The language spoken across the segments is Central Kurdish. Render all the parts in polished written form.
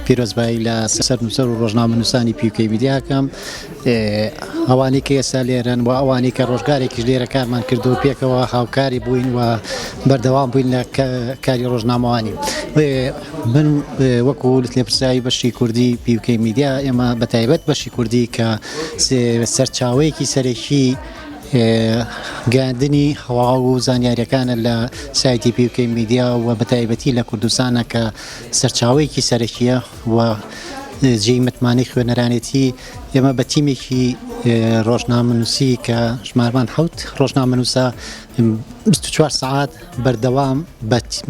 پیرۆزبایی لە سەرنووسەر و ڕۆژنامەنووسانی پیوکەی میدیا ئەکەم ئەوانەی کە ئێستا لێرەن و ئەوانەی کە ڕۆژگارێکیش لێرە کارمان کردو پێکەوە هاوکاری بووین و بەردەوام بووین لە کاری ڕۆژنامەوانی من وەکو لێپرسراوی بەشی کوردی پیوکەی میدیا ئێمە بە تایبەت بەشی کوردی کە سەرچاوەیەکی سەرەکی گەیاندنی هەواڵ و زانیاریەکانە لە سایتی پیوکەی میدیا و بە تایبەتی لە کوردستانە کە سەرچاوەیەکی سەرەکیە و جێی متمانەی خوێنەرانێتی ئێمە بە تیمێکی ڕۆژنامەنووسی کە ژمارمان حوت ڕۆژنامەنووسە 24 سعات بەردەوام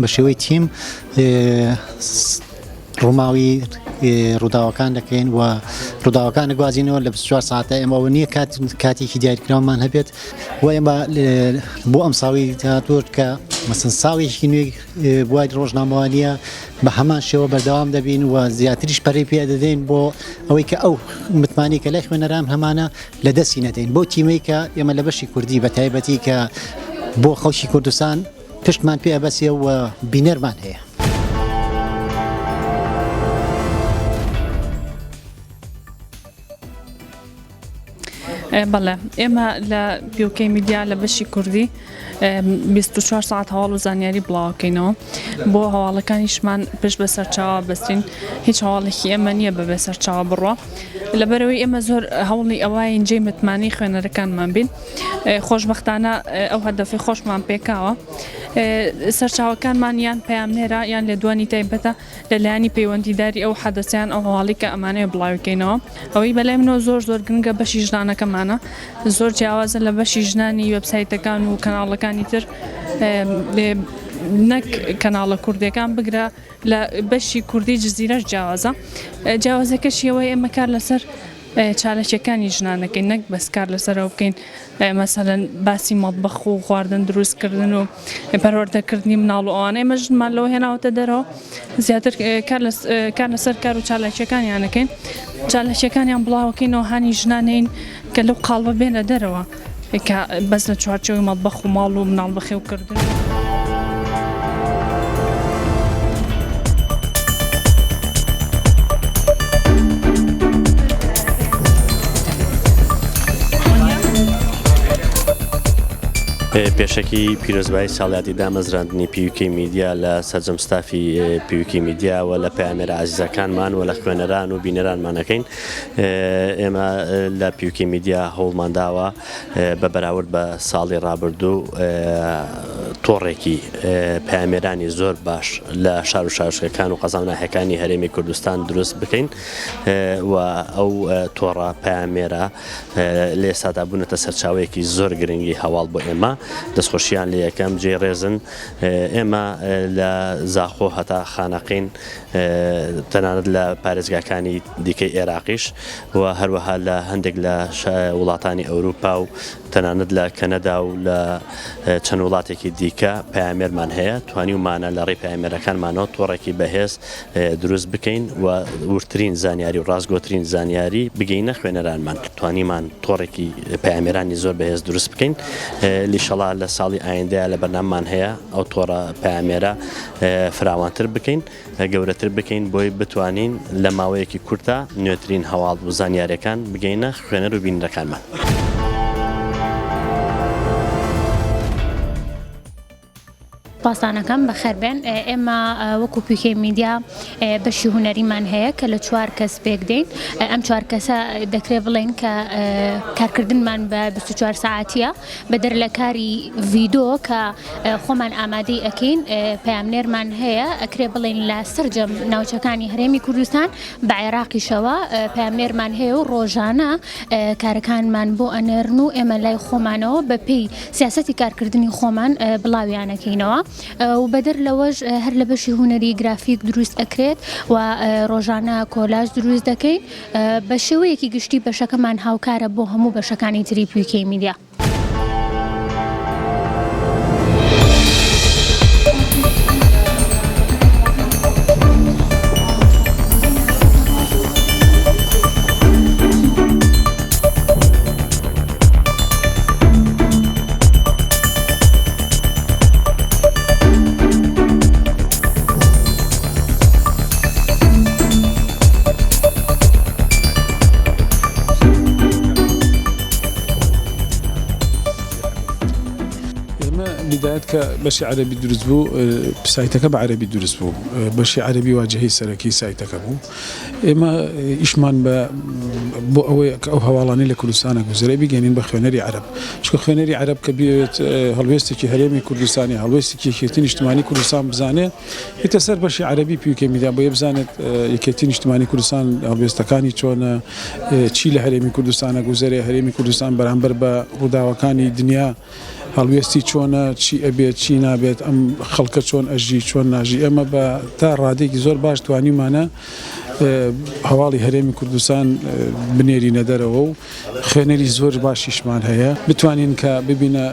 بە شێوەی تیم ڕووماڵی ڕووداوەکان دەکەین و ڕووداوەکان گوازینەوە لە 24 ساعتە ئێمەەوە نییە کات کاتێکی دیاریکراومان هەبێت و ئێمە بۆ ئەم ساڵی داهاتوو کە مەسن ساڵێکی نوێ بواری ڕۆژنامەوانیە بە هەمان شێوە بەردەوام دەبین و زیاتریش پەرەی پێ دەدەین بۆ ئەوەی کە ئەو متمانەی کە لای خوێنەران هەمانە لە دەستی نەدەین بۆ تیمەی کە ئێمە لە بەشی کوردی بە تایبەتی کە بۆ خەڵکی کوردستان پشتمان پێ ئەبەسێ و بینەرمان هەیە. بەڵێ ئێمە لە پیوکەی میدیا لە بەشی کوردی 24 ساعت هەواڵ و زانیاری بڵاوکەینەوە بۆ هەواڵەکانیشمان پشت بە سەرچاوە بەستین هیچ هەواڵێکی ئێمە نییە بەبێ سەرچاوە بڕە لەبەرەوەی ئێمە زۆر هەوڵی ئەوەین جێی متمانەی خوێنەرەکانمان بین خۆشبەختانە ئەو هەدەفی خۆشمان پێکاوە سەرچاوەکانمان یان پەیامنێرە یان لێدوانی تایبەتە لە لایەنی پەیوەندیداری ئەو حەدەسە یان ئەو هەواڵەی کە ئەمانەوێ بڵاوی کەینەوە. ئەوەی بەلای منەوە زۆر زۆر گرنگە بەشی ژنانەکەمانە زۆر جیاوازە لە بەشی ژنانی وێبسایتەکان و کەناڵەکانی تر نەک کەناڵە کوردیەکان بگرە لە بەشی کوردی جززیرەش جیاوازە جیاوازەکەشی ئەوەیە ئێمە کار لەسەر چالاکیەکانی ژنان دەکەین نەک بەس کار لەسەرەوە بکەین مەسەلەن باسی مەتبەخ و خواردن دروستکردن و پەروەردەکردنی مناڵ و ئەوانە ئێمە ژنمان لەوە هێناوەتە دەرەوە زیاتر کار لەسەر کار و چالاکیەکانیان دەکەین چالاکیەکانیان بڵاوەکەینەوە هانی ژنانین کە لەو قاڵبە بێنە دەرەوە کە بەس لە چوارچێوەی مەتبەخ و ماڵ و مناڵ بەخێوکردن. پێشەکی پیرۆزبایی ساڵیادی دامەزراندنی پیوکی میدیا لە سەرجەم ستافی پیوکی میدیا و لە پەیامێرە ئازیزەکانمان و لە خوێنەران و بینەرانمانەکەین ئێمە لە پیوکی میدیا هەوڵمان داوە بە بەراورد بە ساڵی ڕابردوو تۆڕێکی پەیامێرانی زۆر باش لە شار و شارۆچکەکان و قەزا و ناحیەکانی هەرێمی کوردستان دروست بکەین و ئەو تۆڕە پەیامێرە لە ئێستادا بوونەتە سەرچاوەیەکی زۆر گرنگی هەواڵ بۆ ئێمە دەستخۆشیان لێ یەکەم جێی ڕێزن ئێمە لە زاخۆ هەتا خانەقین تەنانەت لە پارێزگاکانی دیکەی ئێراقیش و هەروەها لە هەندێک لە وڵاتانی ئەوروپا و تەنانەت لە کەنەدا و لە چەند وڵاتێکی دیکە پەیامێرمان هەیە توانیومانە لە ڕێی پەیامێرەکانمانەوە تۆڕێکی بەهێز دروست بکەین و وردترین زانیاری و ڕاستگۆترین زانیاری بگەینە خوێنەرانمان توانیمان تۆڕێکی پەیامێرانی زۆر بەهێز دروست بکەین لیشەڵا لە ساڵی ئایندەیە لە بەرنامەمان هەیە ئەو تۆڕە پەیامێرە فراوانتر بکەین گەورەتر بکەین بۆی بتوانین لە ماوەیەکی کورتا نوێترین هەواڵ و زانیاریەکان بگەینە خوێنەر و بینەرەکانمان. سوپاستان ئەکەم بەخێربێن ئێمە وەکو پیکەی میدیا بەشی هونەریمان هەیە کە لە چوار کەس پێک دێین ئەم چوار کەسە دەکرێت بڵێن کە کارکردنمان بە 24 ساعتیە بەدەر لە کاری ڤیدۆ کە خۆمان ئامادەی ئەکەین پەیامنێرمان هەیە ئەکرێ بڵێین لە سەرجەم ناوچەکانی هەرێمی کوردستان بە عێراقیشەوە پەیامنێرمان هەیە و ڕۆژانە کارەکانمان بۆ ئەنێرن و ئێمە لای خۆمانەوە بە پێی سیاسەتی کارکردنی خۆمان بڵاویانەکەینەوە و بەدەر لەوەش هەر لە بەشی هونەری گرافیک دروست ئەکرێت و ڕۆژانە کۆلاژ دروست دەکەین بە شێوەیەکی گشتی بەشەکەمان هاوکارە بۆ هەموو بەشەکانی تری پیکەی میدیا. کە بەشی عەرەبی دروست بوو سایتەکە بە عەرەبی دروست بوو بەشی عەرەبی واجهەی سەرەکی سایتەکە بوو ئێمە ئیشمان بە بۆ ئەوەی کە ئەو هەواڵانەی لە کوردستانە گوزەرێ بیگەێنین بە خوێنەری عەرەب چونکە خوێنەری عەرەب کە بیەوێت هەڵوێستێکی هەرێمی کوردستانی هەڵوێستێکی یەکێتی نیشتمانی کوردستان بزانێ یێتە سەر بەشی عەرەبی پیوکێ میدیا بۆیە بزانێت یەکێتی نیشتمانی کوردستان هەڵوێستەکانی چۆنە چی لە هەرێمی کوردستانە گوزەرێ هەرێمی کوردستان بەرامبەر بە ڕووداوەکانی دنیا هەڵوێستی چۆنە چی ئەبێت چی نابێت ئەم خەڵکە چۆن ئەژی چۆن ناژی ئێمە بە تا ڕادێکی زۆر باش توانیمانە هەواڵی هەرێمی کوردستان بنێرینە دەرەوە و خوێنەری زۆر باشیشمان هەیە بتوانین کە ببینە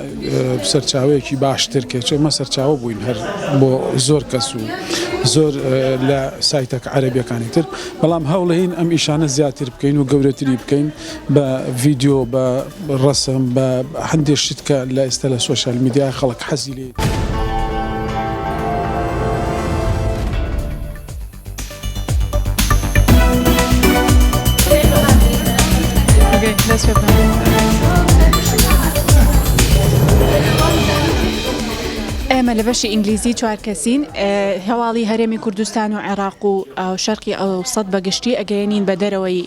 سەرچاوەیەکی باشتر کە ئێمە سەرچاوە بووین هەر بۆ زۆر کەس و زۆر لە سایتەکە عەرەبیەکانی تر بەڵام هەوڵین ئەم ئیشانە زیاتر بکەین و گەورەتری بکەین بە ڤیدیۆ بە ڕەسم بە هەندێک شت کە لە ئێستا لە social media خەڵک حەزی لێ ئێمە لە بەشی ئینگلیزی چوار کەسین هەواڵی هەرێمی کوردستان و عێراق و شەرقی ئەوسەت بە گشتی ئەگەیەنین بە دەرەوەی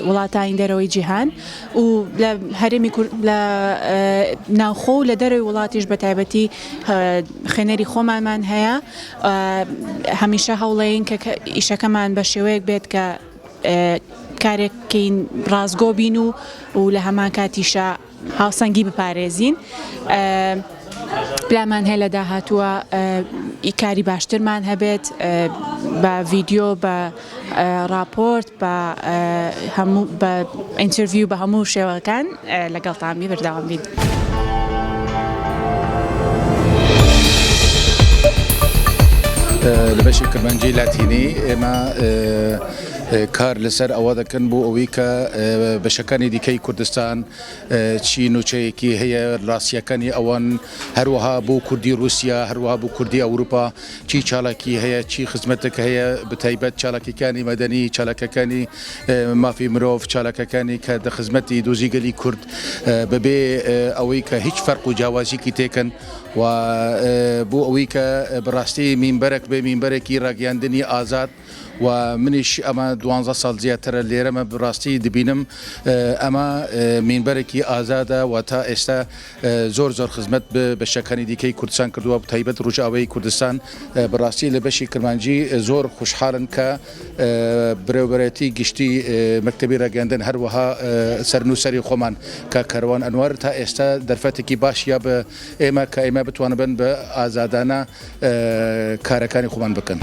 وڵاتانی دەرەوەی جیهان و لە هەرێمی لە ناوخۆ و لە دەرەوەی وڵاتیش بە تایبەتی خوێنەری خۆمانمان هەیە هەمیشە هەوڵەین کە ئیشەکەمان بە شێوەیەک بێت کە کارێک بکەین ڕاستگۆ بین و و لە هەمان کاتیشا هاوسەنگی بپارێزین. پلانمان هەیە لە داهاتووە کاری باشترمان هەبێت بە ڤیدیۆ بە ڕاپۆرت بە هەموو بە interview بە هەموو شێوەکان لەگەڵتان بی بەردەوام بین. لە بەشی کرمانجی لاتینی ئێمە کار لەسەر ئەوە دەکەن بۆ ئەوەی کە بەشەکانی دیکەی کوردستان چی نوچەیەکی هەیە ڕاستیەکانی ئەوان هەروەها بۆ کوردی رووسیا هەروەها بۆ کوردی ئەوروپا چی چالاکی هەیە چی خزمەتێک هەیە بەتایبەت چالاکیەکانی مەدەنی چالاکەکانی مافی مرۆڤ چالاکەکانی کە دە خزمەتی دۆزی گەلی کورد بەبێ ئەوەی کە هیچ فەرق و جیاوازیکی تێکەن و بۆ ئەوەی کە بەڕاستی مینبەرەک بێ مینبەرێکی ڕاگەیاندنی ئازاد و منیش ئەمە دوانزە ساڵ زیاترە لێرەمە بڕاستی دبینم ئەمە مینبەرێکی ئازادە و تا ئێستا زۆر زۆر خزمەت بە بەشەکانی دیکەی کوردستان کردووە تایبەت ڕۆژئاوای کوردستان بەڕاستی لە بەشی کرمانجی زۆر خوشحاڵن کە بەرێوبەرێتی گشتی مەکتەبی ڕاگەیاندن هەروەها سەرنووسەری خۆمان کاک کاروان ئەنوەر تا ئێستا دەرفەتێکی باش یا بە ئێمە کە ئێمە بتوانبن بە ئازادانە کارەکانی خۆمان بکەن.